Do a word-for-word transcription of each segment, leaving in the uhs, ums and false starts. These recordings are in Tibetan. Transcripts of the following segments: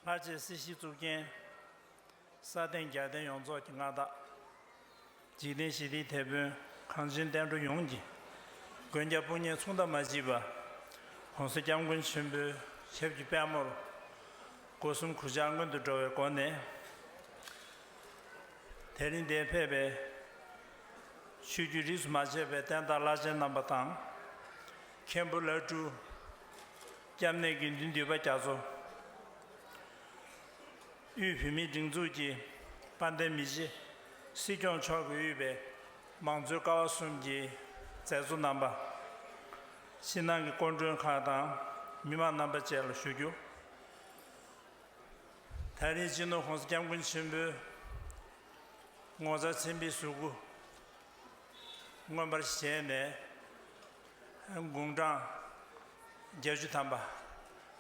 ལྷར་བཅས་སྲིད་ཞིའི་གཙུག་རྒྱན། ས་སྟེང་རྒྱལ་བསྟན་ཡོངས་རྫོགས་ཀྱི་མངའ་བདག་འཇིག་རྟེན་ཞི་བདེའི་དེད་དཔོན་གངས་ཅན་བསྟན་འགྲོ་ཡོངས་ཀྱི་མགོན་སྐྱབས་དཔུང་གཉེན་མཚུངས་ཟླ་མ་མཆིས་པ། ༸གོང་ས་༸སྐྱབས་མགོན་ཆེན་པོའི་ཞབས་ཀྱི་པད་མོར་སྒོ་གསུམ་གུས་ཕྱག་སྔོན་དུ་འགྲོ་བའི་སྒོ་ནས། དེ་རིང་འདིར་ཕེབས་པའི་ཆོས་བརྒྱུད་རིས་སུ་མ་ཆད་པའི་བསྟན་བདག་བླ་ཆེན་རྣམ་པ་དང་། མཁན་པོ་བླ་སྤྲུལ། སྐྱབས་གནས་དགེ་འདུན་འདུས་པ་རྒྱ་མཚོ། དབུས་བོད་མིའི་སྒྲིག་འཛུགས་ཀྱི་དཔལ་ལྡན་མི་རྗེ་སྲིད་སྐྱོང་མཆོག་གིས་དབུས་པའི་མང་གཙོའི་ཀ་བ་གསུམ་གྱི་མཛད་གཙོ་རྣམ་པ། ཕྱི་ནང་གི་སྐུ་མགྲོན་ཁག་དང་མི་མང་རྣམ་པ་བཅས་ལ་ཞུ་རྒྱུ། ད་རེས་སྤྱི་ནོར་༸གོང་ས་༸སྐྱབས་མགོན་ཆེན་པོའི་ངོ་མཚར་མཚན་དཔེའི་གཟུགས་སྐུ་མངོན་པར་བཞེངས་ནས། དགུང་གྲངས་བརྒྱད་ཅུ་ཐམ་པ་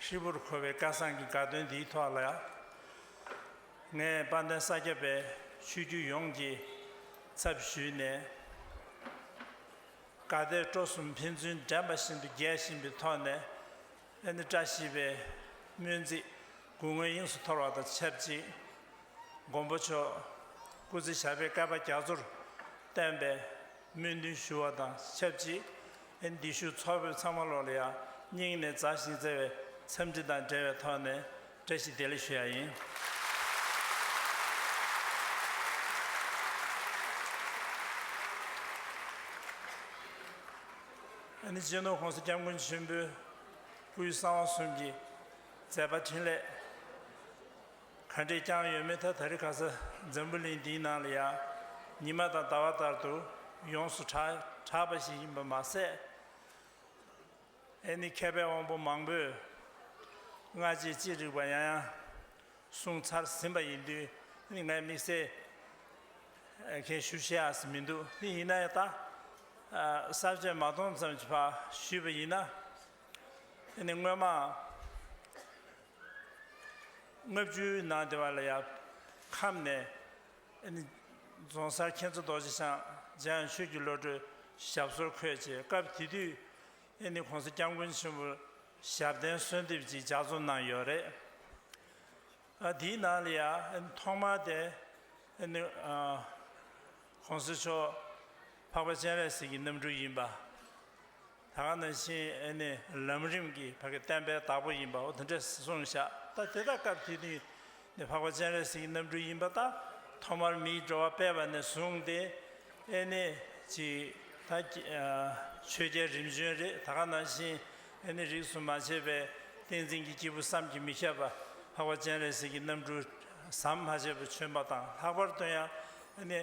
ཧྲིལ་པོར་འཁོར་བའི་སྐལ་བཟང་གི་དགའ་སྟོན་འདིའི་ཐོག་ལ། ངས་དཔལ་ལྡན་ས་སྐྱ་པའི་ཆོས་བརྒྱུད་ཡོངས་ཀྱི་ཚབ་ཞུས་ནས། དགའ་དད་སྤྲོ་གསུམ་ཕན་ཚུན་འགྲན་པ་བཞིན་དུ་རྒྱས་བཞིན་པའི་ཐོག་ནས། ཨ་ནི་བཀྲ་ཤིས་པའི་སྨོན་ཚིག་གུང་སྔོན་དབྱིངས་སུ་འཐོར་བ་དང་ཆབས་ཅིག། མགོན་པོ་མཆོག་སྐུ་ཚེ་ཞབས་པད་བསྐལ་པ་རྒྱ་མཚོར་བརྟན་པའི་སྨོན་འདུན་ཞུ་བ་དང་ཆབས་ཅིག། ཨ་ནི་འདི་བཞུགས་ཚོགས་དཔོན་ཚང་མ་ལོག་ལ་ཡང་སྙིང་ནས་མཛའ་ཞིང་བརྩེ་བའི་འཚམས་འདྲི་དང་འབྲེལ་བའི་ཐོག་ནས་བཀྲ་ཤིས་བདེ་ལེགས་ཞུ་ཡ་ཡིན། ཨ་ནི་སྤྱི་ནོར་༸གོང་ས་༸སྐྱབས་མགོན་ཆེན་པོའི་སྐུའི་གསང་བ་གསུམ་གྱི་མཛད་པ་འཕྲིན་ལས་ག་འདྲས་བསྐྱངས་ཡོད་མེད། ད་ད་རེས་ཁ་ས་འཛམ་བུ་གླིང་འདིའི་ནང་ལ་ཡང་ཉི་མ་དང་ཟླ་བ་ལྟར་དུ་ཡོངས་སུ་གྲགས་གྲགས་པ་ཞིག་ཡིན་པ་མ་ཟད། ཨེ་ནི་མཁས་པའི་དབང་པོ་མང་པོས་སྔ་རྗེས་ཅི་རིགས་པ་ཡང་ཡང་གསུངས་ཚར་ཟིན་པ་ཡིན་དུས། ཨེ་ནི་ངས་དམིགས་བསལ་གང་ཞུ་ཤེས་ཡ་ཞིག་མི་འདུག། དེ་ཡིན་ན་ཡང་ད་ས་བཅད་མ་སྟོང་ཙམ་ཞིག་ཕར་ཞུས་པ་ཡིན་ན། ཨེ་ནི་སྔོན་མ་ལྔ་བཅུའི་ནང་དེ་བ་ལ་ཡང་ཁམས་ནས། ཨ་ནི་རྫོང་སར་མཁྱེན་བརྩེ་རྡོ་རྗེ་འཆང་འཇམ་དབྱངས་ཆོས་ཀྱི་བློ་གྲོས་ཞབས་སོར་འཁོད་བྱས། སྐབས་དེ་དུས་ཨ་ནི་༸གོང་ས་༸སྐྱབས་མགོན་ཆེན་པོར་ཞབས་བརྟན་གསོལ་འདེབས་ཅིག་ལྗགས་རྩོམ་གནང་ཡོད་རེད། ཨ་དེའི་ནང་ལ་ཡང་ཨ་ནི་ཐོག་མར་དེ་ཨ་ནི་ཨ་༸གོང་ས་མཆོག་འཕགས་པ་སྤྱན་རས་གཟིགས་ཀྱི་རྣམ་སྤྲུལ་ཡིན་པ། ད་ག་ནང་བཞིན་ཨེ་ནི་ལམ་རིམ་གྱི་ཕ་གི་བསྟན་པའི་བདག་པོ་ཡིན་པ། འོ་དེ་འདྲས་གསུངས་བཞག། ད་དེ་དག་སྐབས་དེ་དུས་ནི་འཕགས་པ་སྤྱན་རས་གཟིགས་ཀྱི་རྣམ་སྤྲུལ་ཡིན་པ་དང་། ཐོག་མར་མིའི་འགྲོ་བ་སྤེལ་བ་ནས་བཟུང་སྟེ། ཨེ་ནི་ཅིག་ད་ཆོས་རྒྱལ་རིམ་བྱོན་རེད། ད་ག་ནང་བཞིན་ཨེ་ནི་རིས་སུ་མ་ཆད་པའི་བསྟན་འཛིན་གྱི་སྐྱེས་བུ་བསམ་གྱིས་མི་ཁྱབ་པ་འཕགས་པ་སྤྱན་རས་གཟིགས་ཀྱི་རྣམ་སྤྲུལ་ཟམ་མ་ཆད་པར་བྱོན་པ་དང་། ལྷག་པར་དུ་ཡང་ཨེ་ནི།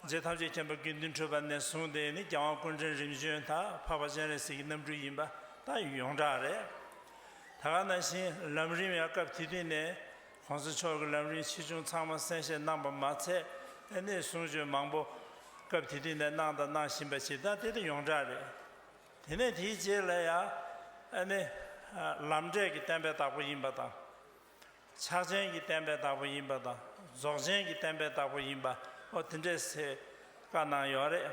རྗེ་ཐམས་ཅད་མཁྱེན་པ་དགེ་འདུན་གྲུབ་པ་ནས་བཟུང་སྟེ་ནི་རྒྱལ་དབང་སྐུ་ཕྲེང་རིམ་བྱོན་དང་འཕགས་པ་སྤྱན་རས་གཟིགས་ཀྱི་རྣམ་སྤྲུལ་ཡིན་པ་ད་ཡོངས་གྲགས་རེད། ད་ག་ནང་བཞིན་ལམ་རིམ་ཡང་སྐབས་དེ་དུས་ནས་༸གོང་ས་མཆོག་གི་ལམ་རིམ་ཆེ་ཆུང་ཚང་མ་གསན་བཞེས་གནང་པ་མ་ཚད། ཨེ་ནས་གསུང་ཆོས་མང་པོ་སྐབས་དེ་དུས་ནས་གནང་དང་གནང་བཞིན་པ་ཞིག་ད་དེ་དེ་ཡོངས་གྲགས་རེད། དེ་ནས་དེའི་རྗེས་ལ་ཡང་ཨེ་ནས་ལམ་འབྲས་ཀྱི་བསྟན་པའི་བདག་པོ་ཡིན་པ་དང་། ཕྱག་ཆེན་གྱི་བསྟན་པའི་བདག་པོ་ཡིན་པ་དང་། རྫོགས་ཆེན་གྱི་བསྟན་པའི་བདག་པོ་ཡིན་པ། འོ་དེ་འདྲས་སེ་བཀའ་གནང་ཡོད་རེད།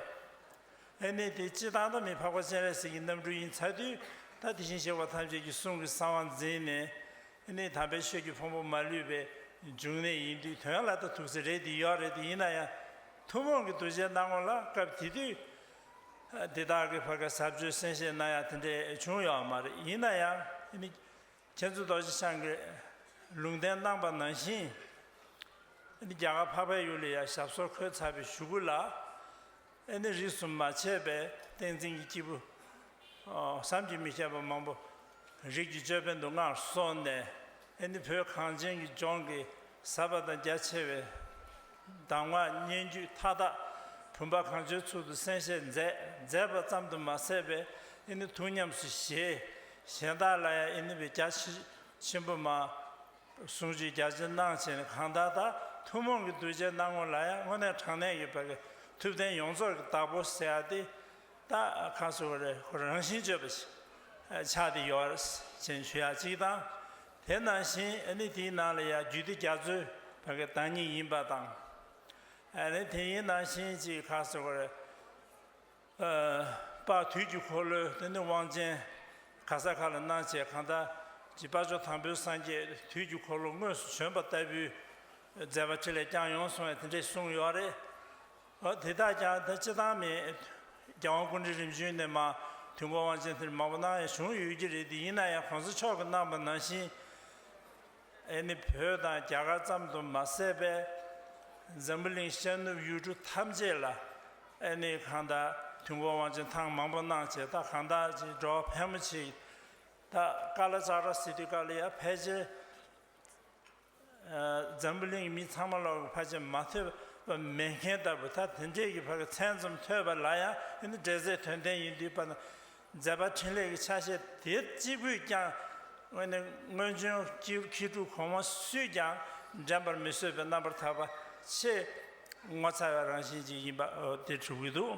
ཨེ་ནི་དེ་སྤྱི་བཏང་ད་མི་འཕགས་པ་སྤྱན་རས་གཟིགས་ཀྱི་རྣམ་སྤྲུལ་ཡིན་ཚར་དུས། ད་དེ་བཞིན་གཤེགས་པ་ཐམས་ཅད་ཀྱི་གསུང་གི་གསང་བ་འཛིན་ནས། ཨེ་ནི་དམ་པའི་ཆོས་ཀྱི་ཕུང་པོ་མ་ལུས་པའི་འབྱུང་གནས་ཡིན་དུས། དོན་ལ་ད་ཐུགས་སྲས་རེད་དེ་ཡོད་རེད་དེ། ཡིན་ན་ཡང་ཐུན་མོང་གི་གདུལ་བྱའི་སྣང་ངོ་ལ་སྐབས་དེ་དུས་འདི་དག་གི་ཕ་ག་ཟབ་ཆོས་གསན་བཞེས་གནང་ཡ་དེ་འདྲས་བྱུང་ཡོད་མ་རེད། ཡིན་ན་ཡང་ཨེ་ནི། མཁྱེན་བརྩེ་རྡོ་རྗེ་འཆང་གི་ལུང་བསྟན་གནང་པ་ནང་བཞིན། ཨ་ནི་རྒྱ་གར་འཕགས་པའི་ཡུལ་ལ་ཡང་ཞབས་སོར་འཁོད་ཚར་བའི་གཞུག་གུ་ལ། ཨ་ནི་རིས་སུ་མ་ཆད་པའི་བསྟན་འཛིན་གྱི་སྐྱེས་བུ་བསམ་གྱིས་མི་ཁྱབ་པ་མང་པོ་རིགས་ཀྱི་ཅོད་པན་དུ་མངའ་གསོལ་ནས། ཨ་ནི་བོད་གངས་ཅན་གྱི་ལྗོངས་ཀྱི་ཟབ་པ་དང་རྒྱ་ཆེ་བའི་གདམས་ངག་སྙན་བརྒྱུད་མཐའ་དག་བུམ་པ་གང་བྱོའི་ཚུལ་དུ་གསན་བཞེས་མཛད། མཛད་པ་ཙམ་དུ་མ་ཟད་པའི་ཨེ་ནི་ཐུགས་ཉམས་སུ་བཞེས། གཞན་དག་ལ་ཡང་ཨེ་ནི་བའི་རྒྱ་ཆེ་ཆེན་པོ་མ་གསུང་ཆོས་རྒྱ་ཆེ་གནང་བྱས་ནས། གང་ལྟར་ད་ཐུན་མོང་གི་གདུལ་བྱའི་སྣང་ངོ་ལ་ཡང་དངོས་གནས་དྲང་གནས་ཀྱི་བར་གྱི་ཐུབ་བསྟན་ཡོངས་རྫོགས་ཀྱི་བདག་པོ་ཟེར་ཡ་དེ། ད་ཁ་སོ་རེ་ཁོ་རང་བཞིན་བརྗོད་པ་ཞིག་ཆགས་ཏེ་ཡོད་ཅེས་ཞུ་ཡ་གཅིག་དང་། དེ་ནང་བཞིན་ཨ་ནི་དེའི་ནང་ལ་ཡང་རྒྱུད་སྡེ་རྒྱ་མཚོའི་བར་གྱི་བདག་ཉིད་ཡིན་པ་དང་། ཨ་ནི་དེའི་ནང་བཞིན་གཅིག་ཁ་སོ་རེ། ཨ། དཔལ་དུས་ཀྱི་འཁོར་ལོའི་དེ་ནི་དབང་ཆེན་ག་ས་ག་ལ་གནང་བྱས། གང་ལྟར་ ཀྱི་དཔལ་མཆོག་དང་པོའི་སངས་རྒྱས་དུས་ཀྱི་འཁོར་ལོ་དངོས་སུ་བྱོན་པ་ལྟ་བུའི་མཛད་པ་འཕྲིན་ལས་བསྐྱངས་ཡོང་སོང་བས་དེ་འདྲས་གསུངས་ཡོད་རེད། འོ་དེ་དག་ཀྱང་ད་སྤྱི་བཏང་མེད། རྒྱལ་དབང་སྐུ་ཕྲེང་རིམ་བྱོན་ནས་མར་དུས་འཁོར་དབང་ཆེན་དེར་མང་པོ་གནང་ཡང་བྱུང་ཡོད་ཀྱི་རེད་དེ། ཡིན་ན་ཡང་གོང་ས་མཆོག་གིས་གནང་པ་ནང་བཞིན། ཨེ་ནི་བོད་དང་རྒྱ་གར་ཙམ་དུ་མ་ཟད་པའི་འཛམ་བུ་གླིང་ཤར་ནུབ་ཡུལ་གྲུ་ཐམས་ཅད་ལ་ཨེ་ནི་གང་ལྟར་དུས་འཁོར་དབང་ཆེན་ཐེངས་མང་པོ་གནང་བྱས། ད་གང་ལྟར་ཅིག་འགྲོ་བ་ཕལ་མོ་ཆེ་ད་ཀ་ལ་ཙ་ར་ཟེར་དུས་སྐབས་ལ་ཡང་ཕལ་ཆེར་ཨ་འཛམ་བུ་གླིང་གི་མི་ཚང་མ་ལོག་གི་ཕལ་ཆེར་མ་ཐོས་པ་མེད་མཁན་ལྟ་བུ། ད་དེ་འདྲས་ཀྱི་ཕ་གི་མཚན་ཙམ་ཐོས་པ་ལ་ཡང་ཨེ་ནི་འབྲེལ་ཚད་དོན་ལྡན་ཡིན་དུས་པ་ན། མཛད་པ་འཕྲིན་ལས་ཀྱི་ཆ་ཤས་དེ་གཅིག་པུས་ཀྱང་དངོས་གནས་སྔོན་བྱོན་མཁས་གྲུབ་གོང་མ་སུས་ཀྱང་འགྲན་པར་མི་བཟོད་པའི་རྣམ་པར་དག་པ་ཆེས་ངོ་མཚར་བའི་རང་བཞིན་ཅིག་ཡིན་པ་དེ་གྲུབ་ཀྱི་འདུག་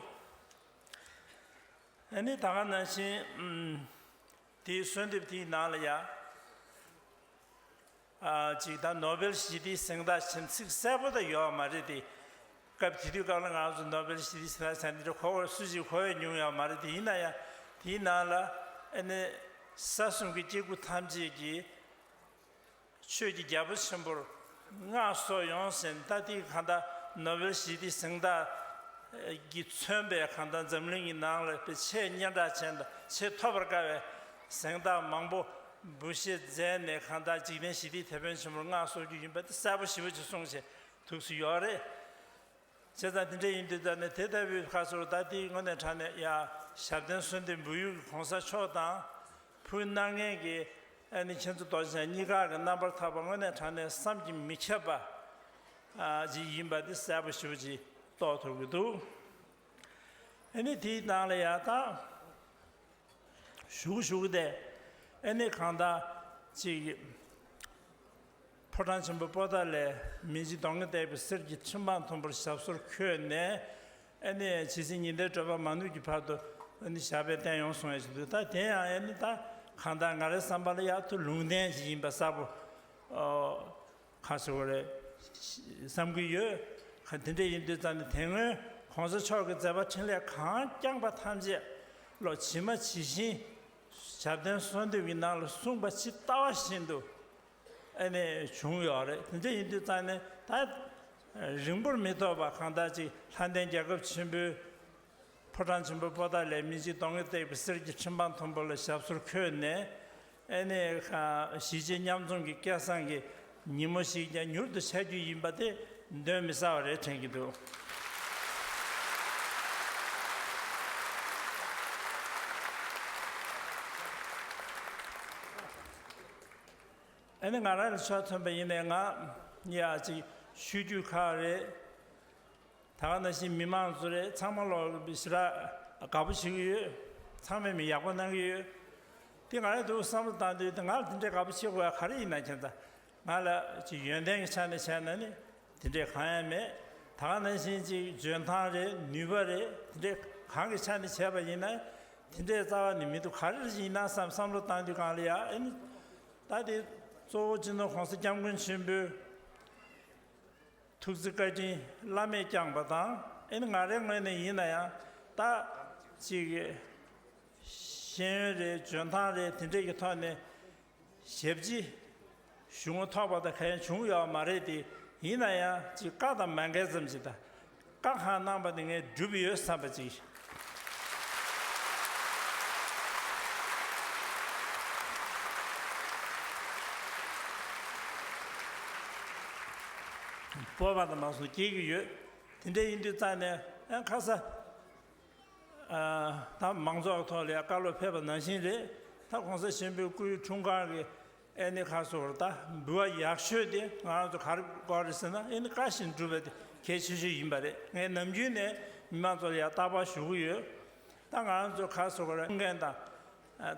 ཨ་ནི་ད་ག་ནང་བཞིན་དེའི་གསོལ་འདེབས་དེའི་ནང་ལ་ཡང་ཅིག་ད་ནོ་བེལ་ཞི་བདེའི་གཟེངས་རྟགས་ཆེན་ཚིག་གསལ་པོ་ད་ཡོད་མ་རེད་དེ། སྐབས་དེ་དུས་སྐབས་ལ་ང་ཚོ་ནོ་བེལ་ཞི་བདེའི་གཟེངས་རྟགས་ཆེན་དེ་འདྲ་གོ་བར་སུ་ཞིག་གོ་བས་མྱོང་ཡོད་མ་རེད་དེ། ཡིན་ན་ཡང་དེའི་ནང་ལ་ཨ་ནི་ས་གསུམ་གྱི་སྐྱེ་དགུ་ཐམས་ཅད་ཀྱིས་ཆོས་ཀྱི་རྒྱལ་པོ་ཆེན་པོར་མངའ་གསོལ་ཡོང་ཟེར། ད་དེ་གང་ལྟར་ནོ་བེལ་ཞི་བདེའི་གཟེངས་རྟགས་ཀྱིས་མཚོན་པའི་གང་ལྟར་འཛམ་གླིང་གི་ནང་ལ་ཆེས་སྙན་གྲགས་ཅན་དང་ཆེས་ཐོབ་པར་དཀའ་བའི་གཟེངས་རྟགས་མང་པོ་འབུལ་བཞེས་མཛད་ནས་གང་ལྟར་འཇིག་རྟེན་ཞི་བདེའི་དེད་དཔོན་ཆེན་པོར་མངའ་གསོལ་རྒྱུ་ཡིན་པ་དེ་གསལ་པོ་ཞེ་པོ་ཅིག་གསུངས་བྱས་ཐུགས་སུ་ཡོད་རེད། བྱས་ཙང་དེ་འདྲ་ཡིན་དུས་ད་ནི་དེ་ལྟ་བུའི་ཁ་སོར་ད་དེའི་དངོས་གནས་དྲང་གནས་ཡ་ཞབས་བརྟན་གསོལ་འདེབས་འབུལ་ཡུལ་གྱི་གོང་ས་མཆོག་དང་། ཕུལ་གནང་མཁན་གྱི་ཨ་ནི་མཁྱེན་བརྩེ་རྡོ་རྗེ་འཆང་གཉིས་ཀ་གི་རྣམ་པར་ཐར་པ་དངོས་གནས་དྲང་གནས་བསམ་གྱིས་མི་ཁྱབ་པ་ཨ་ཅིག་ཡིན་པ་དེ་གསལ་པོ་ཞེ་པོ་ཅིག་རྟོགས་ཐུབ་ཀྱི་འདུག་ཨ་ནི་དེའི་ནང་ལ་ཡང་ད་ཞུ་གི་ཞུ་གི་དེ་ཨ་ནི་གང་ལྟར་ཅིག་ཕོ་བྲང་ཆེན་པོ་པོ་ཏཱ་ལའི་མི་འཇིགས་གདོང་ལྔས་བཏེགས་པའི་གསེར་གྱི་ཁྲི་འཕང་མཐོན་པོར་ཞབས་སོར་འཁོད་ནས། ཨ་ནི་ཇི་སྲིད་ཉི་ཟླའི་བགྲོད་པ་མ་ནུབ་ཀྱི་བར་དུ་ཨ་ནི་ཞབས་པད་བརྟན་ཡོང་གསུང་ཡ་ཞིག་འདུག་ད་དེ་ཡང་ཨ་ནི་ད་གང་ལྟར་ང་རའི་བསམ་པ་ལ་ཡག་ཏུ་ལུང་བསྟན་ཞིག་ཡིན་པ་གསལ་པོ་ཨོ་ག་ཟེར་དགོས་རེད་བསམ་གྱི་ཡོད། ག་དེ་འདྲ་ཡིན་དུས་ཙང་ནས་དེ་སྔོན་གོང་ས་མཆོག་གི་མཛད་པ་འཕྲིན་ལས་གང་བསྐྱངས་པ་ཐམས་ཅད་ལོ་ཇི་མ་ཇི་བཞིན་ཞབས་བརྟན་གསོལ་འདེབས་ཀྱི་ནང་ལ་གསུངས་པ་ཇི་ལྟ་བ་བཞིན་དུ། ཨ་ནི་བྱུང་ཡོད་རེད། དེ་འདྲ་ཡིན་དུས་ཙང་ནས་ད་རིང་པོར་མི་ཐོགས་པ་གང་ལྟར་ཅིག་ལྷ་ལྡན་རྒྱལ་ཁབ་ཆེན་པོའི་ཕོ་བྲང་ཆེན་པོ་པོ་ཏཱ་ལའི་མི་འཇིགས་གདོང་ལྔས་བཏེགས་པའི་གསེར་གྱི་ཁྲི་འཕང་མཐོན་པོ་ལ་ཞབས་སོར་འཁོད་ནས་ཨ་ནི་གཞིས་བྱེས་མཉམ་འཛོམས་ཀྱི་སྐལ་བཟང་གི་ཉིན་མོ་ཞིག་ཀྱང་མྱུར་དུ་འཆར་རྒྱུ་ཡིན་པ་དེ་གདོན་མི་ཟ་བ་རེད་དྲན་གྱི་འདུག་ཨ་ནི་ང་རང་ལ་ཆ་མཚོན་པ་ཡིན་ནའི་ང་ཡ་ཅིག་ཆོས་བརྒྱུད་ཁག་རེད། ད་ག་ནང་བཞིན་མི་མང་ཚོ་རེད། ཚང་མ་ལོག་ཞེ་དྲག་དགའ་པོ་བྱེད་ཀྱི་ཡོད། ཚང་མས་མི་ཡག་པོ་གནང་གི་ཡོད། དེ་ང་རང་དུ་བསམ་བློ་བཏང་དུས་དེ་ང་ལ་དེ་འདྲའི་དགའ་པོ་བྱེད་དགོས་ཡ་ག་རེ་ཡིན་ན་ཁྱེད་ཚ་ང་ལ་ཅིག་ཡོན་ཏན་གྱི་ཆ་ནས་བྱས་ན་ནི་དེ་འདྲའི་གང་ཡང་མེད། ད་ག་ནང་བཞིན་ཅིག་འཇོན་ཐང་རེད། ནུས་པ་རེད། དེ་འདྲའི་གང་གི་ཆ་ནས་བྱས་པ་ཡིན་ན་དེ་འདྲའི་རྩ་བ་ནས་མི་འདུག་ག་རེ་ཡིན་ན་བསམ་བསམ་བློ་བཏང་དུས་གང་ལ་ཡ་ཨེ་ནི་ད་དེ་གཙོ་བོ་སྤྱི་ནོར་གོང་ས་སྐྱབས་མགོན་ཆེན་པོའི་ཐུགས་བརྩེ་བཀའ་དྲིན་བླ་མས་བསྐྱངས་པ་དང་། ཨེ་ནི་ང་རའི་ངོས་ནས་ཡིན་ན་ཡང་ད་ཅིག་ཤེས་ཡོན་རེད། འཇོན་ཐང་རེད། དེ་འདྲས་ཀྱི་ཐོག་ནས་ཞབས་ཕྱི་ཞུ་ངོ་ཐོག་པ་དང་ག་ཡང་བྱུང་ཡོད་མ་རེད་དེ། ཡིན་ན་ཡང་ཅིག་བཀའ་དང་མ་འགལ་ཙམ་ཞིག་དང་། བཀའ་གང་གནང་པ་དེ་ངས་བསྒྲུབས་ཡོད་བསམ་པ་ཅིག་སྤོབས་པ་དང་མ་སོང་སྐྱེ་གི་ཡོད། དེ་འདྲ་ཡིན་དུས་རྩ་ནས་ཨ་ཁ་ས་ཨ་ད་མང་ཚོགས་ཐོག་ལ་ཡང་བཀའ་སློབ་ཕེབས་པ་ནང་བཞིན་རེད། ད་གོང་ས་ཆེན་པོའི་སྐུའི་འཁྲུངས་སྐར་གྱི་ཨེ་ནི་ཁ་སོར་ད་འབུལ་བ་ཡག་ཤོས་དེ་ང་རང་ཚོ་ག་རེ་དགོས་རེད་ཟེར་ན། ཨེ་ནི་བཀའ་བཞིན་སྒྲུབ་པ་དེ་གལ་ཆེ་ཤོས་ཡིན་པ་རེད། ངས་ནམ་རྒྱུན་ནས་མི་མང་ཚོ་ལ་ཡང་རྟག་པར་ཞུ་གི་ཡོད། ད་ང་རང་ཚོ་ག་སོ་ག་རེ་མཁན་དང་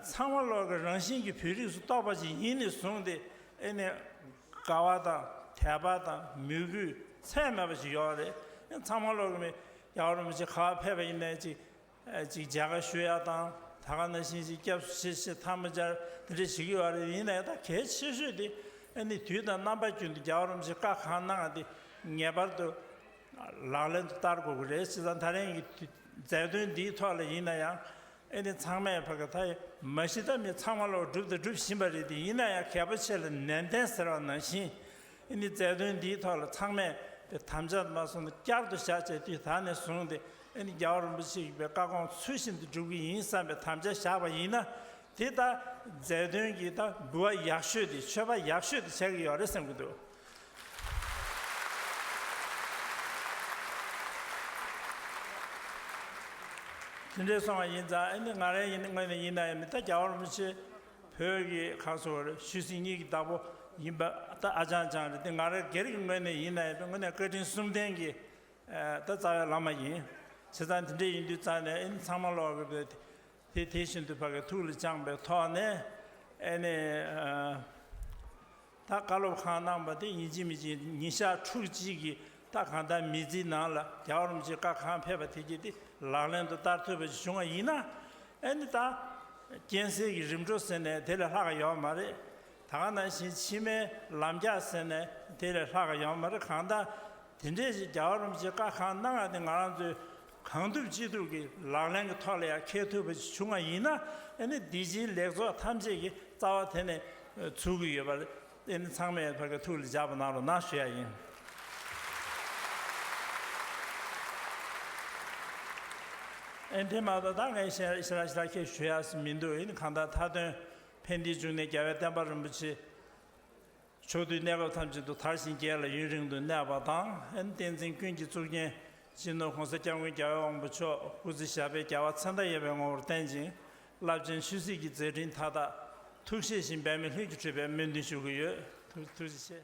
ཚང་མ་ལོག་གི་རང་བཞིན་གྱི་བོད་རིགས་སུ་གཏོགས་པ་ཞིག་ཡིན་ནས་བཟུང་སྟེ་ཨེ་ནི་དགའ་བ་དང་དད་པ་དང་མོས་གུས་ཚད་མེད་པ་ཞིག་ཡོད་རེད། ཚང་མ་ལོག་གི་མི་རྒྱལ་བ་རིན་པོ་ཆེ་ག་པར་ཕེབས་པ་ཡིན་ནའི་ཅིག་ཅིག་མཇལ་ཁ་ཞུ་ཡ་དང་། ད་ག་ནང་བཞིན་ཅིག་སྐྱབས་སུ་མཆི་ཞེས་ཐལ་མོ་སྦྱར་དེ་འདྲ་བྱེད་ཀྱི་ཡོད་རེད། ཡིན་ན་ཡང་ད་གལ་ཆེ་ཤོས་དེ་ཨ་ནི་དུས་དང་རྣམ་པ་ཀུན་ཏུ་རྒྱལ་བ་རིན་པོ་ཆེས་བཀའ་གང་གནང་བ་དེ་ངེས་པར་དུ་ལག་ལེན་དུ་བསྟར་དགོས་ཀྱི་རེད། བྱས་ཙང་ད་རིང་གི་མཛད་དོན་འདིའི་ཐོག་ལ་ཡིན་ན་ཡང་ཨ་ནི་ཚང་མས་ཕ་གི་ད་ མ་གཞི་ད་མི་ཚང་མ་ལོག་སྒྲུབ་དང་སྒྲུབ་བཞིན་པ་རེད་དེ། ཡིན་ན་ཡང་གལ་པོ་ཆེ་ལ་ནན་ཏན་ཟེར་བ་ནང་བཞིན། ཨ་ནི་མཛད་དོན་འདིའི་ཐོག་ལ་ཚང་མས་དེ་དམ་བཅའ་མ་སོང་ན་བསྐྱར་དུ་བཞག་བྱས་དུས་ད་ནས་བཟུང་སྟེ། ཨ་ནི་རྒྱལ་བ་རིན་པོ་ཆེ་གི་བཀའ་དགོངས་ཚུལ་བཞིན་དུ་སྒྲུབ་ཀྱི་ཡིན་བསམ་པའི་དམ་བཅའ་བཞག་པ་ཡིན་ན། དེ་ད་མཛད་དོན་གྱི་ད་འབུལ་བ་ཡག་ཤོས་དེ། མཆོད་པ་ཡག་ཤོས་དེ་ཆགས་ཀྱི་ཡོད་རེད་བསམ་གྱི་འདུག། དེ་འདྲས་སོང་བ་ཡིན་ཙང་། ཨ་ནི་ང་རའི་ཡིན་ངོས་ནས་ཡིན་ན་ཡང་མི་ད་རྒྱལ་བ་རིན་པོ་ཆེ་བོད་ཀྱི་ཁ་སོ་བར་ཆོས་སྲིད་གཉིས་ཀྱི་བདག་པོ་ཡིན་པ་ད་ཨ་ཅང་ཅང་རེད་དེ། ང་རའི་སྒེར་གྱི་ངོས་ནས་ཡིན་ན་ཡང་དངོས་གནས་བཀའ་དྲིན་གསུམ་ལྡན་གྱི་ད་རྩ་བའི་བླ་མ་ཡིན། བྱས་ཙང་དེ་འདྲས་ཡིན་དུས་ཙང་ནས། ཨ་ནི་ཚང་མ་ལོག་གི་དེ་དེ་བཞིན་དུ་ཕ་གི་ཐུགས་ལ་བཅངས་པའི་ཐོག་ནས། ཨ་ནི་ད་བཀའ་སློབ་གང་གནང་པ་དེ་ཡིན་གཅིག་མིན་གཅིག་ཉིན་ཞག་ཕྲུགས་གཅིག་གི་ད་གང་ལྟར་མི་ཚེའི་ནང་ལ་རྒྱལ་བ་རིན་པོ་ཆེས་བཀའ་གང་ཕེབས་པ་དེ་གྱིས་དེ་ལག་ལེན་དུ་བསྟར་ཐུབ་པ་ཞིག་བྱུང་བ་ཡིན་ན། ཨ་ནི་ད་རྐྱེན་སེལ་གྱི་རིམ་གྲོ་ཟེར་ནས་དེ་ལས་ལྷག་ག་ཡོད་མ་རེད། ད་ག་ནང་བཞིན་ཕྱི་མའི་ལམ་རྒྱགས་ཟེར་ནས་དེ་ལས་ལྷག་ག་ཡོད་མ་རེད། གང་ལྟར་དེ་འདྲས་ཞིག་རྒྱལ་བ་རིན་པོ་ཆེས་བཀའ་གང་གནང་བ་དེ་ང་རང་ཚོས་གང་ཐུབ་ཅི་ཐུབ་ཀྱིས་ལག་ལེན་གྱི་ཐོག་ལ་ཡང་འཁེལ་ཐུབ་པ་ཞིག་བྱུང་བ་ཡིན་ན། ཨ་ནི་འདི་ཕྱིའི་ལེགས་ཚོགས་ཐམས་ཅད་ཀྱི་རྩ་བ་དེ་ནས་ཚུགས་ཀྱི་ཡོད་པ་རེད། ཨ་ནི་ཚང་མས་ཕ་གི་ཐུགས་ལ་འཇགས་པ་གནང་རོགས་གནང་ཞུ་ཡ་ཡིན། ཨ་ནི་དེ་མ་གཏོགས་ད་ངས་ཞེ་ཞེ་དྲག་ཞེ་དྲག་ཁྱེད་ཞུ་ཡ་མི་འདུག། ཨ་ནི་གང་ལྟར་མཐའ་དོན་ཕན་བདེའི་འབྱུང་གནས་རྒྱལ་བའི་བསྟན་པ་རིན་པོ་ཆེ། ཕྱོགས་དུས་གནས་སྐབས་ཐམས་ཅད་དུ་དར་ཞིང་རྒྱས་ལ་ཡུན་རིང་དུ་གནས་པ་དང་། ཨ་ནི་བསྟན་འཛིན་ཀུན་གྱི་གཙུག་རྒྱན་སྤྱི་ནོར་༸གོང་ས་༸སྐྱབས་མགོན་རྒྱལ་བའི་དབང་པོ་མཆོག་སྐུ་ཚེ་ཞབས་པད་བརྒྱ་པ་ཚེ་མཐའ་ཡས་པའི་ངོ་བོར་བརྟན་ཅིང་། རླབས་ཆེན་ཆོས་སྲིད་ཀྱི་མཛད་འཕྲིན་མཐའ་དག་ཐུགས་བཞེད་བཞིན་འབད་མེད་ལྷུན་གྱིས་གྲུབ་པའི་སྨོན་འདུན་ཞུ་གི་ཡོད། ཐུགས་ཐུགས་རྗེ་ཆེ།